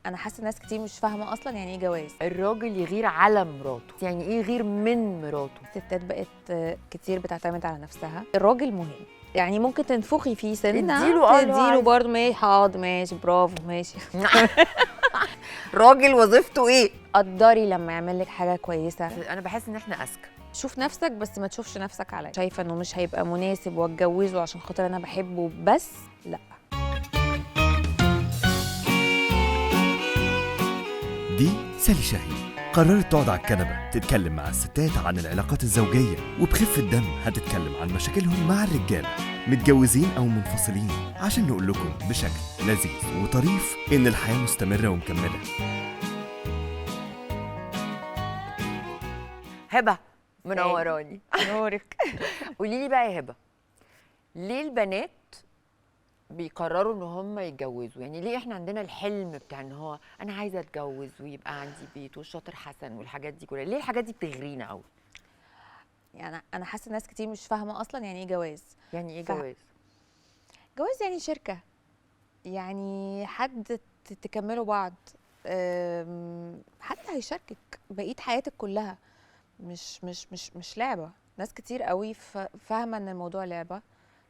انا حاسه ناس كتير مش فاهمه اصلا يعني ايه جواز. الراجل يغير على مراته، يعني ايه يغير من مراته؟ الستات بقت كتير بتعتمد على نفسها. الراجل مهم، يعني ممكن تنفخي فيه سنة، اديله برضه ماشي، حاضر ماشي، برافو ماشي. راجل وظيفته ايه؟ قدري لما يعمل لك حاجة كويسة. انا بحس ان احنا اذكى. شوف نفسك بس ما تشوفش نفسك عليا. شايفه انه مش هيبقى مناسب واتجوزه عشان خاطر انا بحبه بس، لا. دي سالي شاهين قررت تقعد على الكنبة تتكلم مع الستات عن العلاقات الزوجية، وبخفة دم هتتكلم عن مشاكلهم مع الرجالة متجوزين أو منفصلين، عشان نقول لكم بشكل لذيذ وطريف إن الحياة مستمرة ومكملة. هبة منوراني. نورك. قولي لي بقى يا هبة، ليه البنات بيقرروا ان هم يتجوزوا؟ يعني ليه احنا عندنا الحلم بتاع ان هو انا عايزه اتجوز ويبقى عندي بيت والشاطر حسن والحاجات دي كلها؟ ليه الحاجات دي بتغرينا قوي؟ يعني انا حاسه ناس كتير مش فاهمه اصلا يعني ايه جواز. يعني ايه جواز؟ جواز يعني شركة، يعني حد تكملوا بعض، حد هيشاركك بقية حياتك كلها، مش مش مش مش لعبه. ناس كتير قوي فاهمه ان الموضوع لعبه،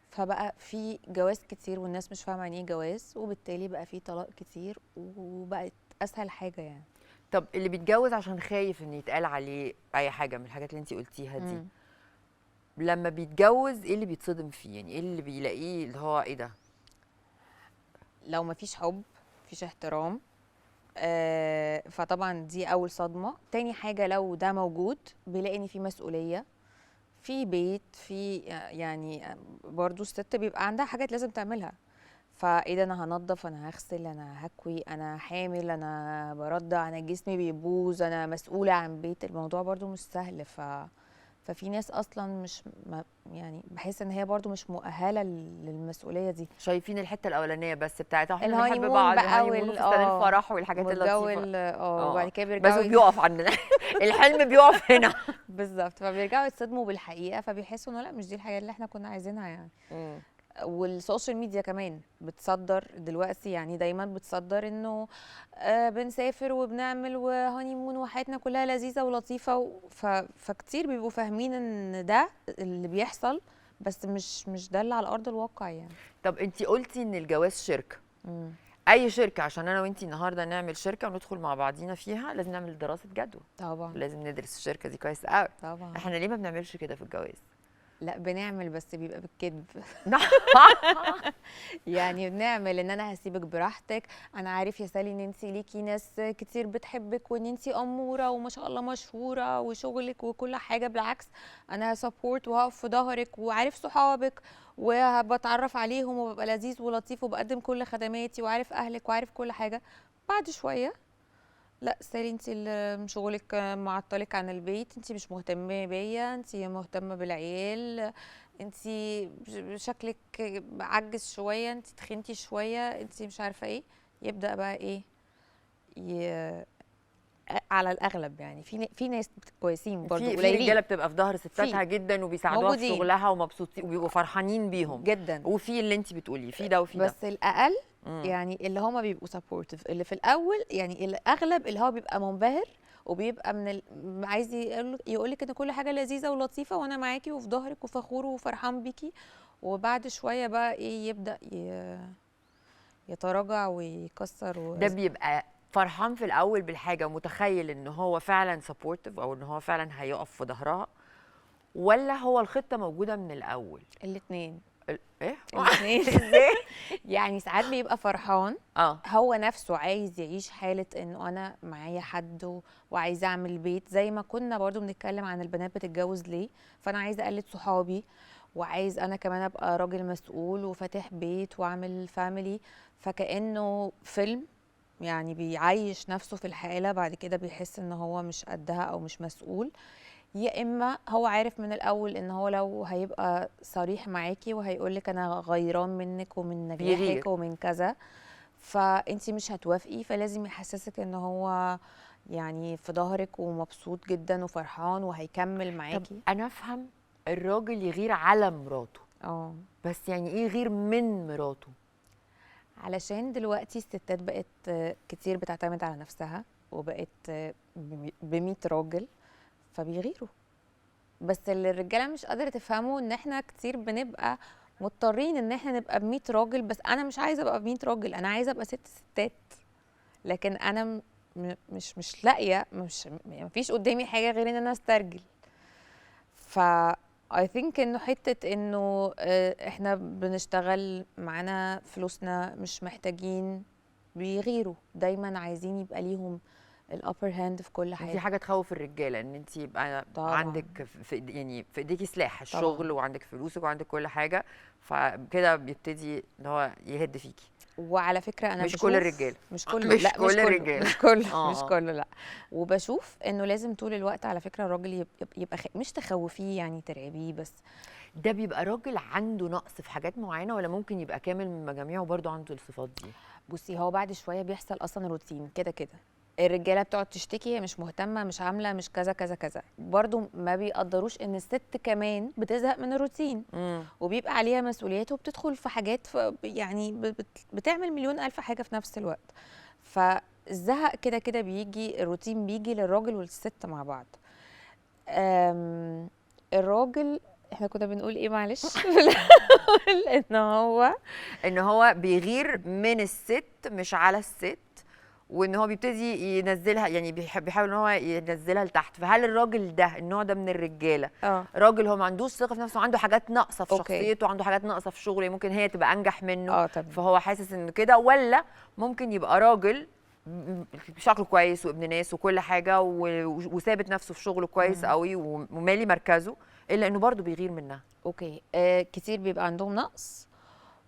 فبقى في جواز كتير والناس مش فاهمه يعني ايه جواز، وبالتالي بقى في طلاق كتير وبقت اسهل حاجة يعني. طب اللي بيتجوز عشان خايف ان يتقال عليه اي حاجة من الحاجات اللي انت قلتيها دي، لما بيتجوز ايه اللي بيتصدم فيه؟ يعني ايه اللي بيلاقيه اللي هو ايه ده؟ لو مفيش حب، مفيش احترام، فطبعا دي اول صدمة. تاني حاجة لو ده موجود بيلاقي ان في مسؤولية، في بيت، في يعني برضو الست بيبقى عندها حاجات لازم تعملها. فايه ده، انا هنضف، انا هغسل، انا هكوي، انا حامل، انا برضع، انا جسمي بيبوظ، انا مسؤولة عن بيت. الموضوع برضو مش سهل. ففي ناس اصلا مش يعني بحس ان هي برضو مش مؤهلة للمسؤولية دي. شايفين الحتة الاولانية بس بتاعت احنا بنحب بعض بقى وفستان الفرح والحاجات اللطيفة، وبعد كده بيرجعوا بس بيقف عندنا الحلم بيقف هنا بالظبط. فبيرجعوا يتصدموا بالحقيقة، فبيحسوا انه لا، مش دي الحاجة اللي احنا كنا عايزينها يعني. وال social media كمان بتصدر دلوقتي، يعني دايما بتصدر انه بنسافر وبنعمل و honeymoon وحياتنا كلها لذيذة ولطيفة، فكتير بيبقوا فاهمين ان ده اللي بيحصل، بس مش ده اللي على ارض الواقع يعني. طب انت قلتي ان الجواز شركة. اي شركة، عشان انا وانتي النهارده نعمل شركة وندخل مع بعضينا فيها لازم نعمل دراسة جدوى. طبعا لازم ندرس الشركة دي كويس قوي. طبعا. احنا ليه ما بنعملش كده في الجواز؟ لا بنعمل، بس بيبقى بالكذب. يعني بنعمل ان انا هسيبك براحتك، انا عارف يا سالي ان انت ليكي ناس كتير بتحبك، وان انت اموره وما شاء الله مشهورة وشغلك وكل حاجة، بالعكس انا ه support وهقف في ظهرك، وعارف صحابك وبتعرف عليهم وببقى لذيذ ولطيف وبقدم كل خدماتي وعارف اهلك وعارف كل حاجة. بعد شوية لا سالي انت اللي شغلك معطلك عن البيت، انت مش مهتمة بيا، انت مهتمة بالعيال، انت شكلك عجز شوية، انت تخنتي شوية، انت مش عارفه ايه. يبدا بقى ايه على الاغلب يعني. في ناس كويسين برضو، قليلين، في رجاله بتبقى في ظهر ستاتها جدا وبيساعدوها في شغلها ومبسوطين وبيبقوا فرحانين بيهم جدا، وفي اللي انت بتقوليه في ده وفي ده، بس الاقل يعني اللي هما بيبقوا supportive، اللي في الاول يعني الاغلب اللي هو بيبقى منبهر وبيبقى من عايز يقول لك ان كل حاجة لذيذة ولطيفة وانا معاكي وفي ظهرك وفخور وفرحان بيكي، وبعد شوية بقى ايه يبدا يتراجع ويكسر ده بيبقى فرحان في الاول بالحاجة ومتخيل ان هو فعلا supportive او ان هو فعلا هيقف في ظهرها، ولا هو الخطة موجودة من الاول؟ الاثنين. ايه؟ الاثنين. ازاي؟ يعني ساعات بيبقى فرحان، هو نفسه عايز يعيش حاله انه انا معايا حد وعايزه اعمل بيت، زي ما كنا برضو بنتكلم عن البنات بتتجوز ليه، فانا عايزه اقلد صحابي وعايز انا كمان ابقى راجل مسؤول وفاتح بيت واعمل family، فكانه فيلم يعني بيعيش نفسه في الحالة. بعد كده بيحس ان هو مش قدها او مش مسؤول، يا اما هو عارف من الاول ان هو لو هيبقى صريح معاكي وهيقولك انا غيران منك ومن نجاحك ومن كذا، فانتي مش هتوافقي، فلازم يحسسك ان هو يعني في ظهرك ومبسوط جدا وفرحان وهيكمل معاكي. طب انا افهم الراجل يغير على مراته، بس يعني ايه يغير من مراته؟ علشان دلوقتي الستات بقت كتير بتعتمد على نفسها وبقت ب100 راجل، فبيغيروا. بس اللي الرجالة مش قادرة تفهمه ان احنا كتير بنبقى مضطرين ان احنا نبقى ب100 راجل، بس انا مش عايزه ابقى ب100 راجل، انا عايزه ابقى 6 ستات. لكن انا مش لاقيه، مش مفيش قدامي حاجة غير ان انا استرجل. ف I think انه حتة انه احنا بنشتغل معانا فلوسنا مش محتاجين، بيغيروا دايما، عايزين يبقى ليهم ال upper hand في كل حاجة. دي حاجة تخوف الرجالة، ان انت يبقى طبعاً. عندك في يعني في ايديكي سلاح الشغل وعندك فلوسك وعندك كل حاجة، فكده بيبتدي ان هو يهد فيكي. وعلى فكرة انا مش كل الرجالة، مش كله، مش لا كل الرجالة، مش كله، مش كله، لا. وبشوف انه لازم طول الوقت على فكرة الراجل يبقى مش تخوفيه يعني ترعبيه، بس ده بيبقى راجل عنده نقص في حاجات معينة، ولا ممكن يبقى كامل من مجاميعه وبرده عنده الصفات دي؟ بصي، هو بعد شوية بيحصل اصلا روتين كده كده، الرجالة بتقعد تشتكي هي مش مهتمة، مش عامله، مش كذا كذا كذا، برضو ما بيقدروش ان الست كمان بتزهق من الروتين وبيبقى عليها مسؤوليات وبتدخل في حاجات يعني بتعمل مليون الف حاجة في نفس الوقت. فالزهق كده كده بيجي، الروتين بيجي للراجل والست مع بعض. الراجل احنا كنا بنقول ايه معلش في الاول، ان هو بيغير من الست مش على الست، وان هو بيبتدي ينزلها، يعني بيحاول ان هو ينزلها لتحت. فهل الراجل ده، النوع ده من الرجالة، راجل هو ما عندوش ثقة في نفسه، عنده حاجات ناقصه في شخصيته، عنده حاجات ناقصه في شغله، ممكن هي تبقى انجح منه، فهو حاسس انه كده؟ ولا ممكن يبقى راجل شكله كويس وابن ناس وكل حاجة وثابت نفسه في شغله كويس قوي ومالي مركزه، الا انه برضه بيغير منها؟ okay، كتير بيبقى عندهم نقص،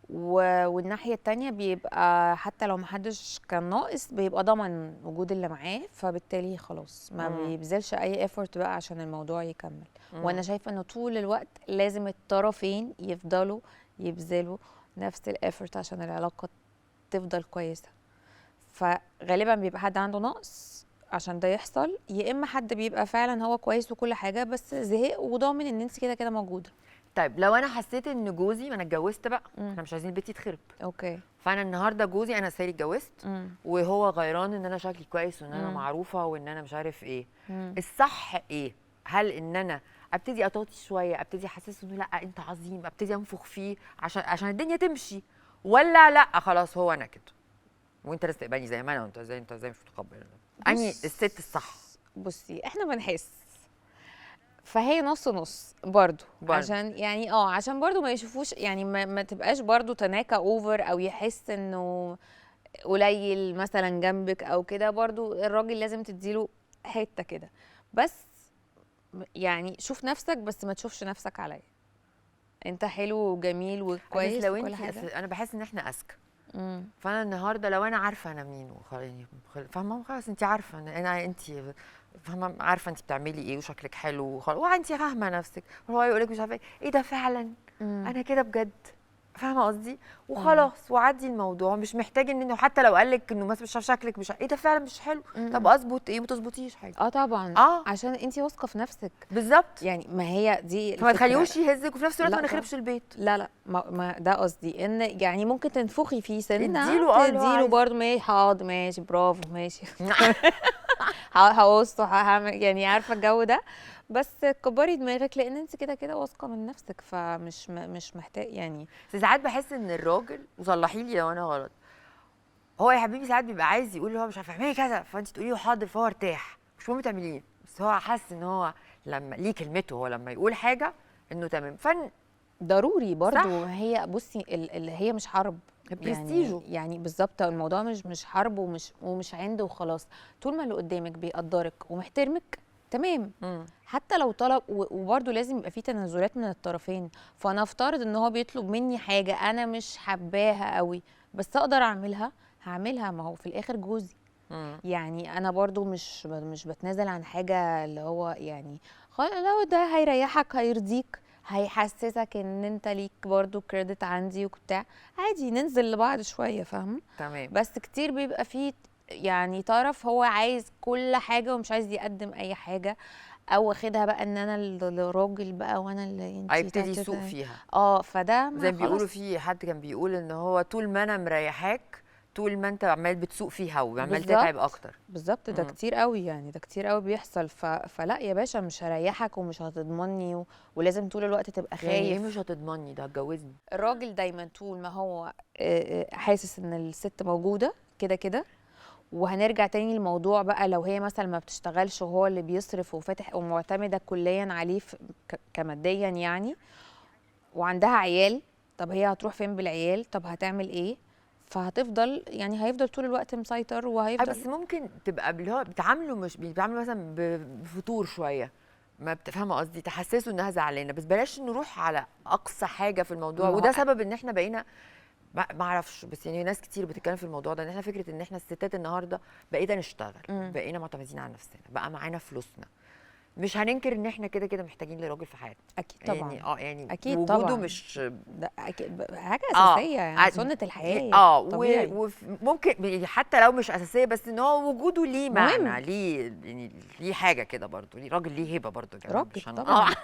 والناحية التانية بيبقى حتى لو محدش كان ناقص بيبقى ضمن وجود اللي معاه، فبالتالي خلاص ما بيبذلش أي effort بقى عشان الموضوع يكمل. وأنا شايفة إنه طول الوقت لازم الطرفين يفضلوا يبذلوا نفس ال effort عشان العلاقة تفضل كويسة. فغالبا بيبقى حد عنده نقص عشان ده يحصل، يا إما حد بيبقى فعلا هو كويس وكل حاجة بس زهق وضامن إن أنت كده كده موجودة. طيب لو انا حسيت ان جوزي، ما انا اتجوزت بقى، احنا مش عايزين البيت يتخرب، okay، فانا النهارده جوزي، انا ساري اتجوزت وهو غيران ان انا شكلي كويس وان انا معروفة وان انا مش عارف ايه، الصح ايه؟ هل ان انا ابتدي اطاطي شوية، ابتدي احسسه انه لا انت عظيم، ابتدي انفخ فيه عشان الدنيا تمشي، ولا لا خلاص هو انا كده وانت لازم تقبلني زي ما انا، وانت ازاي، انت ازاي مش متقبل؟ اني الست الصح. بصي احنا بنحس، فهي نص نص برضو، عشان يعني عشان برضو ما يشوفوش، يعني ما تبقاش برضو تناكة over، او يحس انه قليل مثلا جنبك او كده. برضو الراجل لازم تديله حتة كده، بس يعني شوف نفسك، بس ما تشوفش نفسك عليا. انت حلو وجميل وكويس لو وكل حاجة. انا بحس ان احنا اذكى، فانا النهارده لو انا عارفه انا مين يعني فاهمه، خلاص انت عارفه انا، انت فاهمه، عارفه انت بتعملي ايه وشكلك حلو وخلاص، وانت فاهمه نفسك، وهو يقول لك مش عارفه ايه ده فعلا انا كده بجد، فاهمه قصدي؟ وخلاص وعدي الموضوع، مش محتاج انه حتى لو قال لك انه مثلا مش عارف شكلك مش ايه ده فعلا مش حلو، طب اظبط ايه؟ ما تظبطيش حاجة. طبعا، عشان انت واثقة في نفسك بالظبط، يعني ما هي دي، فما تخليهوش يهزك، وفي نفس الوقت ما نخربش البيت. لا لا، ما ده قصدي، ان يعني ممكن تنفخي فيه سنة، تديله برضه ماشي، حاضر ماشي، برافو ماشي، هقص هعمل، يعني عارفه الجو ده، بس كبري دماغك لان انت كده كده واثقة من نفسك، فمش مش محتاج يعني. ساعات بحس ان الراجل، وصلحي لي لو انا غلط، هو يا حبيبي ساعات بيبقى عايز يقول هو مش عارفه اعملي كذا، فانت تقولي له حاضر، فهو ارتاح، مش مهم تعمليه، بس هو حاسس ان هو لما ليه كلمته، هو لما يقول حاجة انه تمام. فن ضروري برضو، هي بصي اللي هي مش حرب، برستيجه يعني بالظبط، الموضوع مش حرب ومش عند وخلاص. طول ما اللي قدامك بيقدرك ومحترمك تمام، حتى لو طلب، وبرده لازم يبقى في تنازلات من الطرفين. فانا افترض ان هو بيطلب مني حاجة انا مش حباها قوي، بس اقدر اعملها هعملها، ما هو في الاخر جوزي. يعني انا برضو مش بتنازل عن حاجة اللي هو يعني لو ده هيريحك هيرضيك هيحسسك ان انت ليك برضو كريدت عندي وبتاع، عادي ننزل لبعض شوية، فاهمه؟ تمام. بس كتير بيبقى فيه يعني طرف هو عايز كل حاجة ومش عايز يقدم اي حاجة، او واخدها بقى ان انا الراجل بقى وانا اللي انت هيبتدي يسوق فيها. فده زي ما بيقولوا، في حد كان بيقول ان هو طول ما انا مريحاك طول ما انت عمال بتسوق فيها وعمال تتعب اكتر. بالظبط، ده كتير قوي يعني، ده كتير قوي بيحصل. فلا يا باشا، مش هريحك ومش هتضمني ولازم طول الوقت تبقى خايف. يعني ايه مش هتضمني؟ ده هتجوزني. الراجل دايما طول ما هو حاسس ان الست موجودة كده كده. وهنرجع تاني للموضوع بقى، لو هي مثلا ما بتشتغلش وهو اللي بيصرف وفاتح ومعتمده كليا عليه كماديا يعني، وعندها عيال، طب هي هتروح فين بالعيال؟ طب هتعمل ايه؟ فهتفضل يعني هيفضل طول الوقت مسيطر وهيفضل. بس ممكن تبقى اللي هو بتعامله، مش بيتعاملوا مثلا بفتور شوية، ما بتفهموا قصدي، تحسسوا انها زعلانة، بس بلاش نروح على اقصى حاجة في الموضوع. وده سبب ان احنا بقينا ما اعرفش، بس يعني ناس كتير بتتكلم في الموضوع ده، ان احنا فكرة ان احنا الستات النهارده بقينا نشتغل، بقينا معتمدين على نفسنا، بقى معانا فلوسنا. مش هننكر ان احنا كده كده محتاجين لراجل في حياتنا. اكيد طبعا. يعني يعني اكيد وجوده طبعا مش ده أكيد حاجة اساسية يعني سنة الحياة. وممكن حتى لو مش اساسية، بس ان هو وجوده ليه معنى، ليه يعني، ليه حاجة كده برضه، ليه راجل، ليه هبه برضه. راجل طبعا.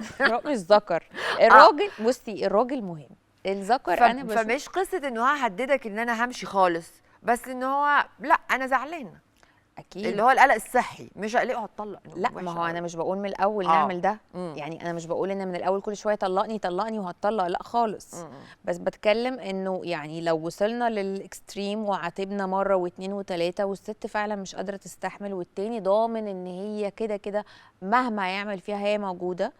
مش ذكر الراجل. بصي الراجل مهم، الذكر انا بشوف. فمش قصة ان هو هددك ان انا همشي خالص، بس ان هو لا انا زعلانة. اكيد اللي هو القلق الصحي، مش اقلقه هتطلق. لا ما هو انا مش بقول من الاول نعمل ده. يعني انا مش بقول ان من الاول كل شوية طلقني طلقني وهتطلق، لا خالص. بس بتكلم انه يعني لو وصلنا لل extreme وعاتبنا مرة واثنين وثلاثة والست فعلا مش قادرة تستحمل، والتاني ضامن ان هي كده كده مهما يعمل فيها هي موجودة،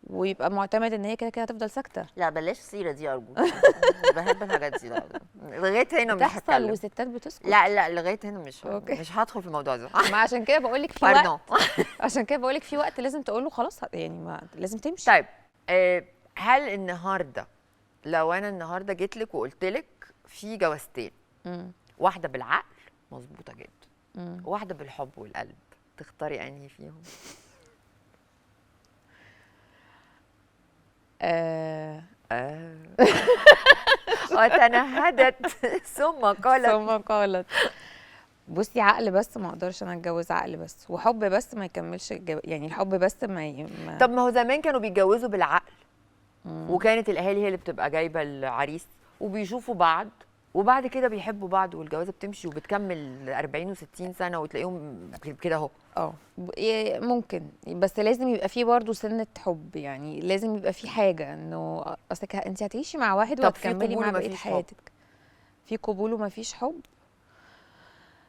ويبقى معتمد ان هي كده كده هتفضل ساكته. لا بلاش السيرة دي ارجوك، بحب الحاجات دي. لا لغاية هنا مش هتكلم. وستات بتسكت. لا لا لغاية هنا مش هدخل في الموضوع ده. ما عشان كده بقول لك في وقت، عشان كده بقول لك في وقت لازم تقول له خلاص، يعني ما لازم تمشي. طيب هل النهارده لو انا النهارده جيت لك وقلت لك في جوازتين، واحدة بالعقل مظبوطة جدا، وواحدة بالحب والقلب، تختاري انهي فيهم؟ وتنهدت ثم قالت بصي عقل بس ما اقدرش انا اتجوز عقل بس، وحب بس ما يكملش يعني الحب بس ما. طب ما هو زمان كانوا بيتجوزوا بالعقل، وكانت الاهالي هي اللي بتبقى جايبه العريس وبيشوفوا بعض، وبعد كده بيحبوا بعض والجوازه بتمشي وبتكمل 40 و60 سنة وتلاقيهم كده اهو. ممكن، بس لازم يبقى فيه برضه سنة حب، يعني لازم يبقى فيه حاجة انه اصلك انت هتعيشي مع واحد وهتكملي معاه بقية حياتك. في قبول ومفيش حب.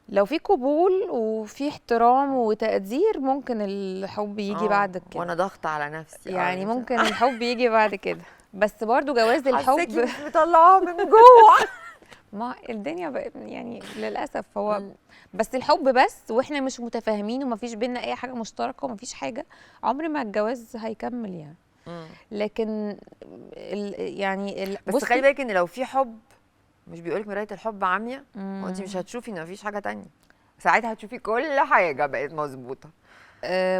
لو في قبول وفي احترام وتقدير ممكن الحب يجي بعد كده. وانا ضاغطة على نفسي يعني ممكن الحب يجي بعد كده، بس برضه جواز الحب حسيتي مش مطلعاه من جوه. ما الدنيا بقت يعني للاسف هو بس الحب بس، واحنا مش متفاهمين ومفيش بينا اي حاجة مشتركة ومفيش حاجة، عمر ما الجواز هيكمل يعني. لكن يعني بس خلي بالك ان لو في حب، مش بيقولك مراية الحب عمياء، وانت مش هتشوفي ان مفيش حاجة تانية، ساعتها هتشوفي كل حاجة بقت مظبوطة.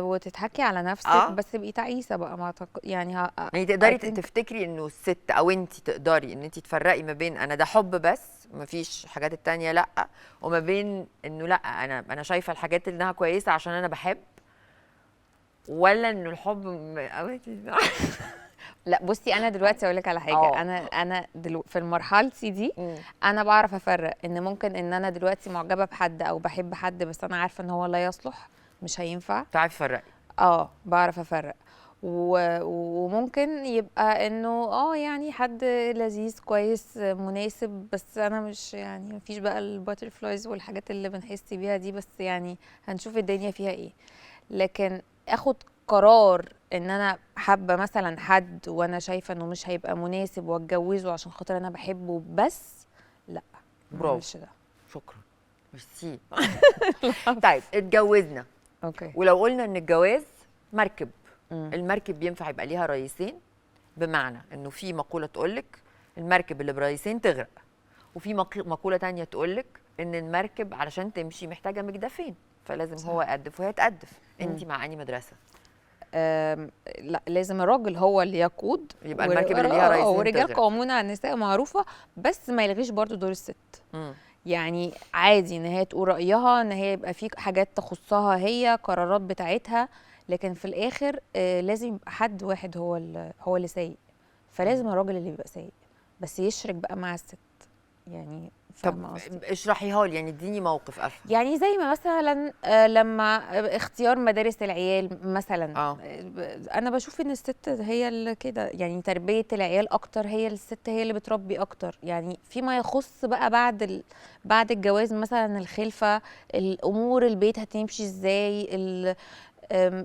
وتضحكي على نفسك. بس تبقي تعيسه بقى، ما يعني يعني تقدري تفتكري انه الست او انت تقدري ان انت تفرقي ما بين انا ده حب بس مفيش حاجات التانية لا، وما بين انه لا انا شايفه الحاجات انها كويسة عشان انا بحب، ولا انه الحب لا بصي انا دلوقتي اقول لك على حاجة. انا في مرحلتي دي انا بعرف افرق ان ممكن ان انا دلوقتي معجبه بحد او بحب حد، بس انا عارفه ان هو لا يصلح، مش هينفع. تعرفي تفرقي؟ بعرف افرق. وممكن يبقى انه يعني حد لذيذ كويس مناسب، بس انا مش يعني مفيش بقى ال butterflies والحاجات اللي بنحس بيها دي، بس يعني هنشوف الدنيا فيها ايه. لكن اخد قرار ان انا حابة مثلا حد وانا شايفه انه مش هيبقى مناسب واتجوزه عشان خاطر انا بحبه بس، لا. برافو، ده شكرا، ميرسي. طيب اتجوزنا، okay. ولو قلنا ان الجواز مركب، المركب ينفع يبقى ليها رئيسين، بمعنى انه في مقولة تقولك المركب اللي برئيسين تغرق، وفي مقولة تانية تقولك ان المركب علشان تمشي محتاجه مجدفين، فلازم صح. هو يقدف وهي تقدف. انت مع انهي مدرسه؟ لا، لازم الراجل هو اللي يقود، يبقى المركب اللي ليها رئيسين ورجال قوامون على النساء معروفة، بس ما يلغيش برضو دور الست. يعني عادي ان هي تقول رايها، ان هي يبقى في حاجات تخصها هي، قرارات بتاعتها، لكن في الاخر لازم يبقى حد واحد هو اللي سايق، فلازم الراجل اللي بيبقى سايق بس يشرك بقى مع الست يعني. طب اشرحيها لي يعني، اديني موقف افهم. يعني زي ما مثلا لما اختيار مدارس العيال مثلا، انا بشوف ان الست هي اللي كده يعني تربيه العيال اكتر، هي الست هي اللي بتربي اكتر يعني. فيما يخص بقى بعد الجواز مثلا، الخلفة، الامور، البيت هتمشي ازاي،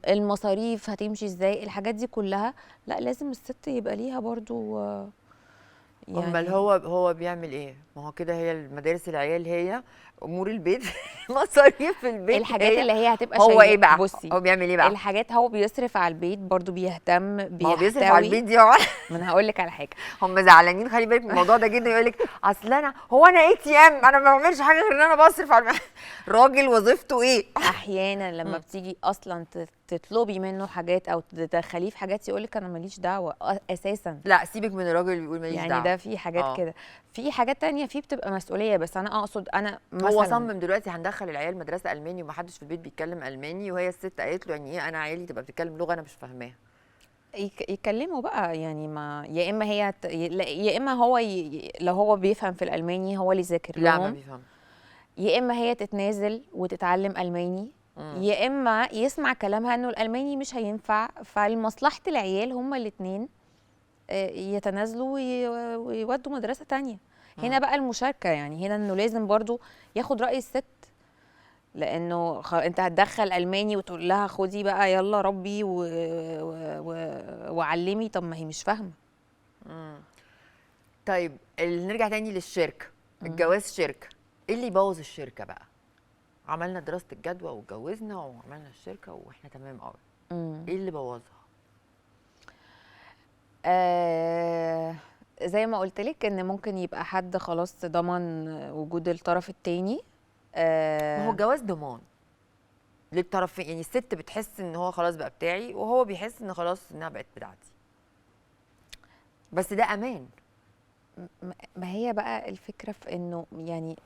المصاريف هتمشي ازاي، الحاجات دي كلها لا لازم الست يبقى ليها برضو يعني. امال هو بيعمل ايه؟ ما هو كده هي المدارس العيال، هي امور البيت، مصاريف البيت، الحاجات اللي هي هتبقى هو ايه بقى؟ بصي هو بيعمل ايه بقى؟ الحاجات هو بيصرف على البيت برضو، بيهتم، بيحتوي. هو بيصرف على البيت دي. ما انا هقول لك على حاجة، هم زعلانين خلي بالك من الموضوع ده جدا، يقول لك اصل انا هو انا ATM، انا ما بعملش حاجة غير ان انا بصرف على راجل وظيفته ايه؟ احيانا لما بتيجي اصلا تطلبي منه حاجات او تدخليه في حاجات يقول لك انا ماليش دعوه اساسا. لا سيبك من الراجل اللي بيقول ماليش يعني دعوه، ده في حاجات كده، في حاجات تانية في بتبقى مسؤولية. بس انا اقصد انا مثلا هو صمم دلوقتي هندخل العيال مدرسه الماني ومحدش في البيت بيتكلم الماني، وهي الست قالت له يعني ايه انا عيالي تبقى بتتكلم لغة انا مش فاهماها؟ يتكلموا بقى يعني، ما يا اما هي يا اما هو لو هو بيفهم في الالماني هو اللي يذاكر لهم. لا ما بيفهم. يا اما هي تتنازل وتتعلم الماني، يا اما يسمع كلامها انه الالماني مش هينفع، فلمصلحه العيال هما الاثنين يتنازلوا ويودوا مدرسه تانية. هنا بقى المشاركة يعني، هنا انه لازم برضو ياخد راي الست، لانه انت هتدخل الماني وتقول لها خدي بقى يلا ربي وعلمي، طب ما هي مش فاهمه. طيب نرجع تاني للشركة. الجواز شركة، ايه اللي يبوظ الشركة بقى؟ عملنا دراسة الجدوى واتجوزنا وعملنا الشركة واحنا تمام قوي، ايه اللي بوظها؟ زي ما قلت لك ان ممكن يبقى حد خلاص ضمن وجود الطرف الثاني. ما هو الجواز ضمان للطرفين يعني، الست بتحس ان هو خلاص بقى بتاعي، وهو بيحس ان خلاص انها بقت بتاعتي، بس ده امان. ما هي بقى الفكرة في انه يعني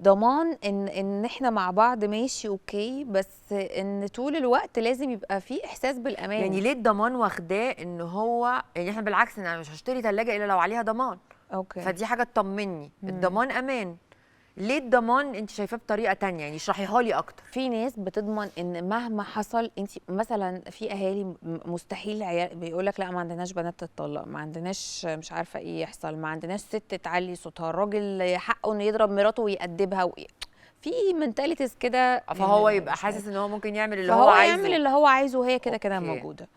ضمان ان احنا مع بعض ماشي okay، بس ان طول الوقت لازم يبقى في احساس بالامان. يعني ليه الضمان واخداه ان هو يعني احنا بالعكس، انا مش هشتري ثلاجه الا لو عليها ضمان. okay، فدي حاجة تطمني. الضمان امان. ليه الضمان انت شايفاه بطريقة تانية يعني؟ اشرحيها لي اكتر. في ناس بتضمن ان مهما حصل، انت مثلا في اهالي مستحيل عيال بيقول لك لا ما عندناش بنات تتطلق، ما عندناش مش عارفه ايه يحصل، ما عندناش ست تعلي صوتها، الراجل حقه انه يضرب مراته ويأدبها في mentalities كده، فهو يبقى حاسس ان هو ممكن يعمل اللي هو عايزه، يعمل اللي هو عايزه وهي كده كده موجودة.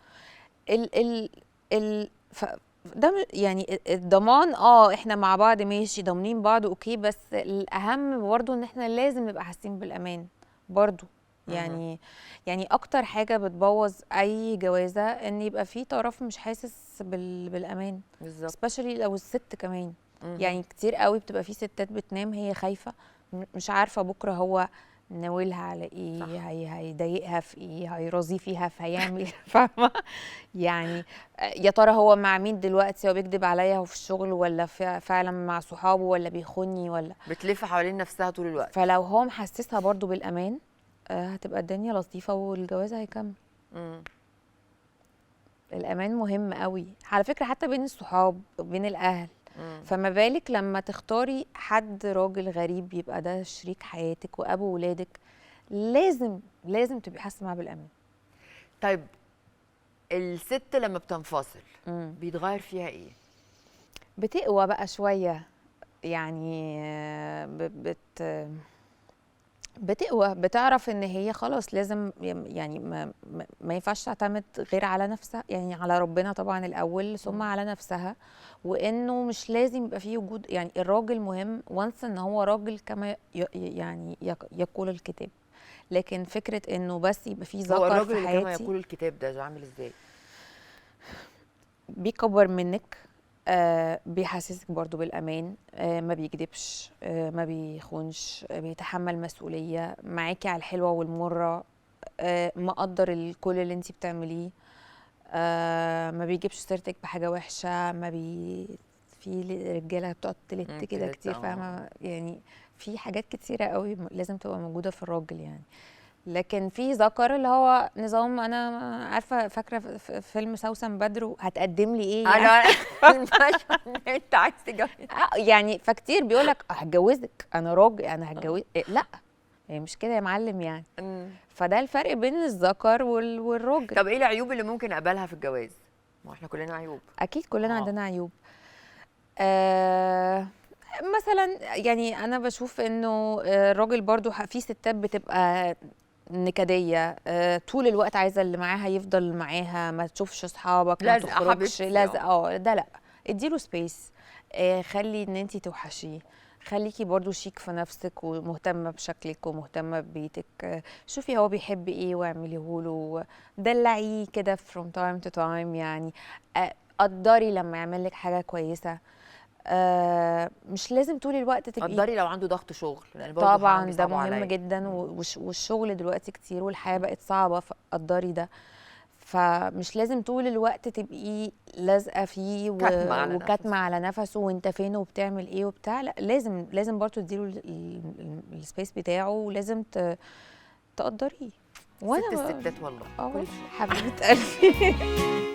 ال ال ال ده يعني الضمان، احنا مع بعض ماشي ضامنين بعض okay، بس الاهم برضو ان احنا لازم نبقى حاسين بالامان برضو. يعني يعني اكتر حاجة بتبوظ اي جوازه ان يبقى في طرف مش حاسس بالامان، بالظبط، especially لو الست كمان. يعني كتير قوي بتبقى في ستات بتنام هي خايفة، مش عارفه بكره هو ناولها على ايه، هيضايقها في ايه، هيرازيه فيها، فهيعمل فاهمه يعني؟ يا ترى هو مع مين دلوقتي، هو بيكذب عليا هو في الشغل ولا فعلا مع صحابه ولا بيخوني ولا بتلف حوالين نفسها طول الوقت. فلو هو محسسها برضو بالامان هتبقى الدنيا لطيفة والجواز هيكمل. الامان مهم قوي على فكرة، حتى بين الصحاب وبين الاهل. فما بالك لما تختاري حد راجل غريب يبقى ده شريك حياتك وابو ولادك، لازم تبقي حاسه معاه بالامان. طيب الست لما بتنفصل بيتغير فيها ايه؟ بتقوى بقى شوية يعني، بتقوى، بتعرف ان هي خلاص لازم يعني ما ينفعش تعتمد غير على نفسها، يعني على ربنا طبعا الاول ثم على نفسها، وانه مش لازم يبقى فيه وجود يعني الراجل مهم وانس ان هو راجل كما يعني يقول الكتاب، لكن فكرة انه بس يبقى فيه ذكر في حياتي. هو الراجل اللي كما يقول الكتاب ده عامل ازاي؟ بيكبر منك، بيحسسك برضو بالأمان، ما بيكذبش، ما بيخونش، بيتحمل مسؤولية معاكي على الحلوة والمرة، مقدر كل اللي انتي بتعمليه، ما بيجيبش سيرتك بحاجة وحشة، ما في رجالة بتقعد تلت كده كتير، فاهمة يعني؟ في حاجات كتيرة قوي لازم تبقى موجودة في الراجل يعني. لكن في ذكر اللي هو نظام، انا عارفه فاكره في فيلم سوسن بدر، هتقدم لي ايه يعني؟ انا المشهد انت عايز تتجوز يعني فكتير بيقول لك هتجوزك، انا راجل انا هتجوز إيه؟ لا هي مش كده يا معلم يعني. فده الفرق بين الذكر والراجل. طب ايه العيوب اللي ممكن اقبلها في الجواز؟ ما احنا كلنا عيوب. اكيد كلنا عندنا عيوب. مثلا يعني انا بشوف انه الراجل برضو في ستات بتبقى نكديه، طول الوقت عايزه اللي معاها يفضل معاها، ما تشوفش اصحابك، ما تخرجش، لازقه. ده لا، اديله space، خلي ان انت توحشيه، خليكي برضو شيك في نفسك ومهتمه بشكلك ومهتمه ببيتك، شوفي هو بيحب ايه واعمليه له، دلعيه كده from time to time يعني، قدري لما يعمل لك حاجة كويسة. مش لازم طول الوقت تبقي قدري لو عنده ضغط شغل، لان طبعا ده مهم جدا، والشغل دلوقتي كتير والحياة بقت صعبة، فقدري ده. فمش لازم طول الوقت تبقي لازقه فيه وكاتمه على نفسه وانت فين وبتعمل ايه وبتاع، لا لازم برضه تديله ال space بتاعه، ولازم تقدريه. وانا ست الستات والله حبيبه قلبي.